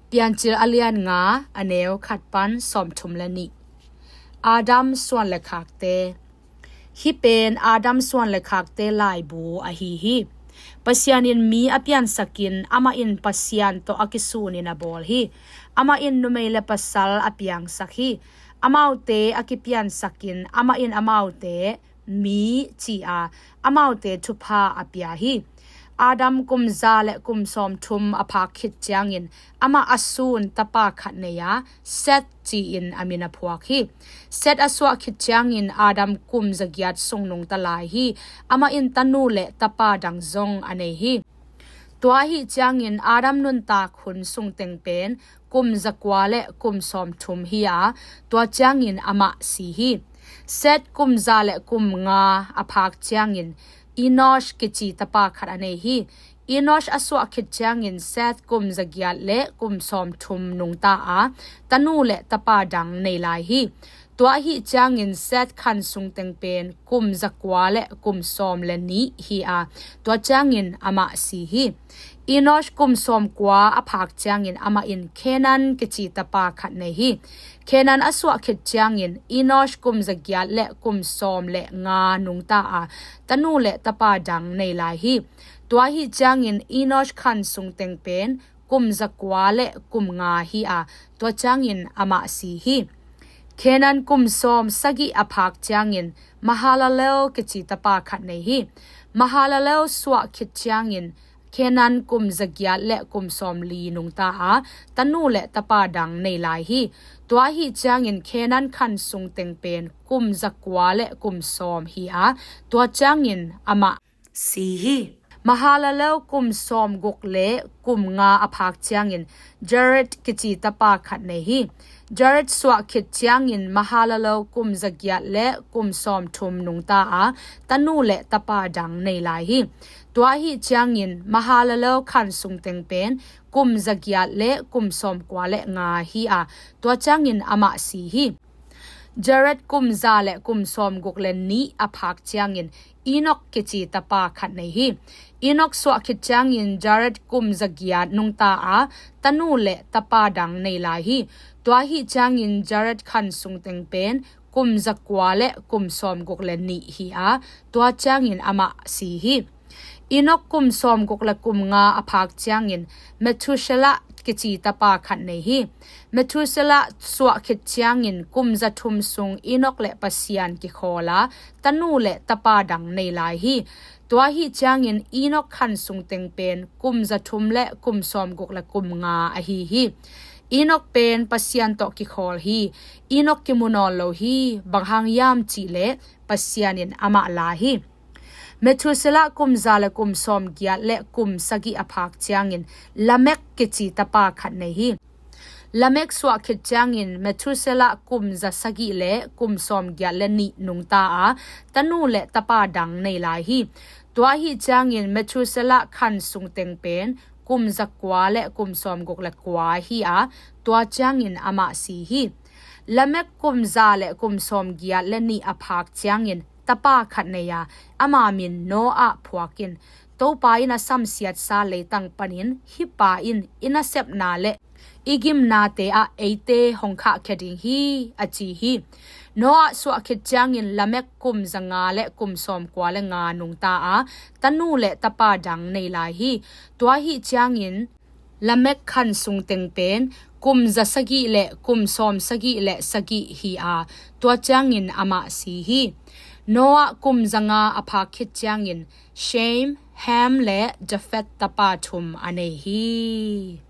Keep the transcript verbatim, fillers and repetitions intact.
Piancil a lian nga, a neu khat pan sawmthum le nih. Adam suan le khakte. Hih pen Adam suan le khakte laibu ahi hi. Pasian in mi a piansakin, amah in Pasian tawh a kisunin a bawl hi. Amah in numei le pasal a piangsak hi. Amaute a kipiansakin, amah in amaute mi ci-a, amaute thupha a pia hi. Adam kum za le kum sawmthum a phak khit ciangin, amah a sun tapa khat nei-a, Seth ci-in a min a phuak hi. Seth a suah khit ciangin Adam kum zagiat sung nungta lai hi. Amah in tanu le tapa dang zong a nei hi. Tua ahi ciangin Adam nuntak hun sung teng pen kum zakua le kum sawmthum hi-a, tua ciangin amah si hi. Seth kum za le kum nga a phak ciangin Enosh kici tapa khat a nei hi. Enosh a suah khit ciangin Seth kum zagiat le kum sawmthum nungta a, tanu le tapa dang nei lai hi. Tua ahi ciangin Seth khan sung teng pen kum zakua le kum sawm le nih hi-a, tua ciangin amah si hi. Enosh kum sawmkua a phak ciangin amah in Kenan kici tapa khat nei hi. Kenan a suah khit ciangin Enosh kum zagiat le kum sawm le nga nungta a, tanu le tapa dang nei lai hi. Tua ahi ciangin Enosh khan sung teng pen kum zakua le kum nga hi-a, tua ciangin amah si hi. Kenan kum sawm sagih a phak ciangin Mahalalel kici tapa khat nei hi. Mahalalel suah khit ciangin Kenan kum zagiat le kum sawmli nungta a, tanu le tapa dang nei lai hi. Tua ahi ciangin Kenan khan sung teng pen kum zakua le kum sawm hi-a, tua ciangin amah si hi. Mahalalel kum sawmguk le kum nga a phak ciangin Jared kici tapa khat nei hi. Jared suah khit ciangin Mahalalel kum zagiat le kum sawmthum nungta a, tanu le tapa dang nei lai hi. Tua ahi ciangin Mahalalel khan sung teng pen kum zagiat le kum sawmkua le nga hi-a, tua ciangin amah si hi. Jared kum za le kum sawmguk le nih a phak ciangin Enosh kici tapa khat nei hi. Enosh suah khit ciangin Jared kum zagiat nungta a, tanu le tapa dang nei lai hi. Tua ahi ciangin Jared khan sung teng pen kum zakua le kum sawmguk le nih hi-a, tua ciangin amah si hi. Enosh kum sawmguk le kum nga a phak ciangin Methuselah kici tapa khat nei hi. Methuselah suah khit ciangin kum zathum sung Enosh le Pasian kikhawl a, tanu le tapa dang nei lai hi. Tua ahi ciangin Enosh khan sung teng pen kum zathum le kum sawmguk le kum nga ahi hi. Enosh pen Pasian tawh kikhawl hi. Enosh kimu nawn lo hi, bang hang hiam cih leh Pasian in amah la hi. Methuselah kum za le kum sawmgiat le kum sagih a phak ciangin Lamek kici tapa khat nei hi. Lamek suah khit ciangin Methuselah kum za sagih le kum sawmgiat le nih nungta a, tanu le tapa dang nei lai hi. Tua ahi ciangin Methuselah khan sung teng pen kum zakua le kum sawmguk le kua hi a, tua ciangin amah si hi. Lamek kum za le kum sawmgiat le nih a phak ciangin tapa khat nei a, ama min Noah phuakin, Topa in a samsiatsa leitang panin hih pa in i nasepna le i gimnate ah eite hong khahkhia ding hi, a ci hi. Noah suah khit ciangin Lamek kum zanga le kum sawmkua le nga nungta a, tanu le tapa dang nei lai hi. Tua ahi ciangin Lamek khan sung teng pen kum za sagih le kum sawm sagih le sagih hi a, tua ciangin amah si hi. Noah kum zanga a phak khit ciangin Shem, Ham le Japheth tapa thum a nei hi.